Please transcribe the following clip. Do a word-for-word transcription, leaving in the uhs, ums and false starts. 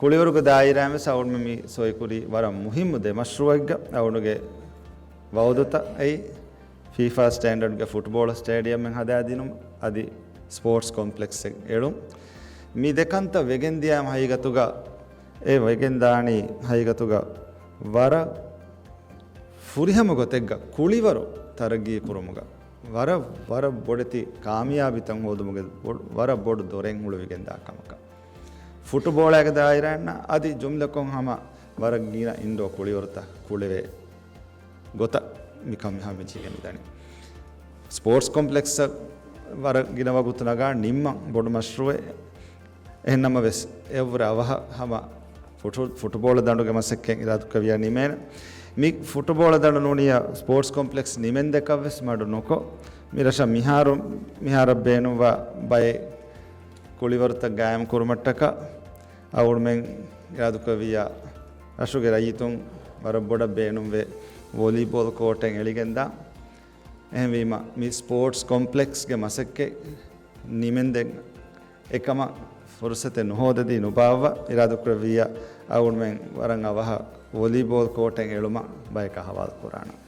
ކުޅިވަރުގެ ދާއިރާއިން ވެސް އަޅުގަނޑު މި ސޮއިކުރީ ވަރަށް މުހިއްމު ދެ މަޝްރޫއެއްގަ. އަޅުގަނޑުގެ ވައުދުތައް އެއީ ފީފާ ސްޓޭންޑަޑްގެ ފުޓްބޯޅަ ސްޓޭޑިއަމެއް ހަދާދިނުމަށް އަދި ސްޕޯޓްސް ކޮމްޕްލެކްސްއެއް އެޅުން. މި ދެ ކަންތައް ވެގެން ދިޔައިމަ ހަގީގަތުގަ އެ ވެގެން ދާނީ ހަގީގަތުގަ ވަރަށް ފުރިހަމަ ގޮތެއްގަ ކުޅިވަރު ތަރައްގީ ކުރުމުގަ ވަރަށް، ވަރަށް ބޮޑެތި ކާމިޔާބީތައް ހޯދުމުގެ ބޮ-، ވަރަށް ބޮޑު ދޮރެއް ހުޅުވިގެންދާ ކަމަކަށް. ފުޓުބޯޅައިގެ ދާއިރާއިންނަށް އަދި ޖުމްލަކޮށް ހަމަ ވަރަށް ގިނަ އިންޑޯ ކުޅިވަރުތައް ކުޅެވޭ ގޮތަށް މިކަން މިހާ މިޖެހިގެން މިދަނީ. ސްޕޯޓްސް ކޮމްޕްލެކްސްއަށް ވަރަށް ގިނަ ވަގުތު ނަގާ ނިންމަން ބޮޑު މަޝްރޫއެއް. އެހެންނަމަވެސް، އެއަށްވުރެ އަވަހަށް ހަމަ ފުޓު-، ފުޓުބޯޅަ ދަނޑުގެ މަސައްކަތް އިރާދަކުރެއްވިޔާ ނިމޭނެ. މި ފުޓުބޯޅަ ދަނޑު ނޫނިއްޔާ ސްޕޯޓްސް ކޮމްޕްލެކްސް ނިމެންދެކަށްވެސް މަޑު ނުކޮށް، މި ރަށަށް މިހާރު، މިހާރަށް ބޭނުންވާ ބައެއް ކުޅިވަރުތައް ގާއިމް ކުރުމަށްޓަކާ، އަޅުގަނޑުމެން އިރާދަކުރެއްވިއްޔާ، ރަށުގެ ރައްޔިތުން ވަރަށް ބޮޑަށް ބޭނުންވޭ ވޮލީބޯލް ކޯޓެއް އެޅިގެންދާ. އެހެންވީމަ، މި ސްޕޯޓްސް ކޮމްޕްލެކްސްގެ މަސައްކަތް ނިމެންދެން އެކަމަށް ފުރުސަތެއް ނުހޯދެދީ ނުބާއްވާ، އިރާދަކުރެއްވިއްޔާ، އަޅުގަނޑުމެން ވަރަށް އަވަހަށް ވޮލީބޯލް ކޯޓެއް އެޅުމަށް ބަޔަކަށް ހަވާލު ކުރާނަން.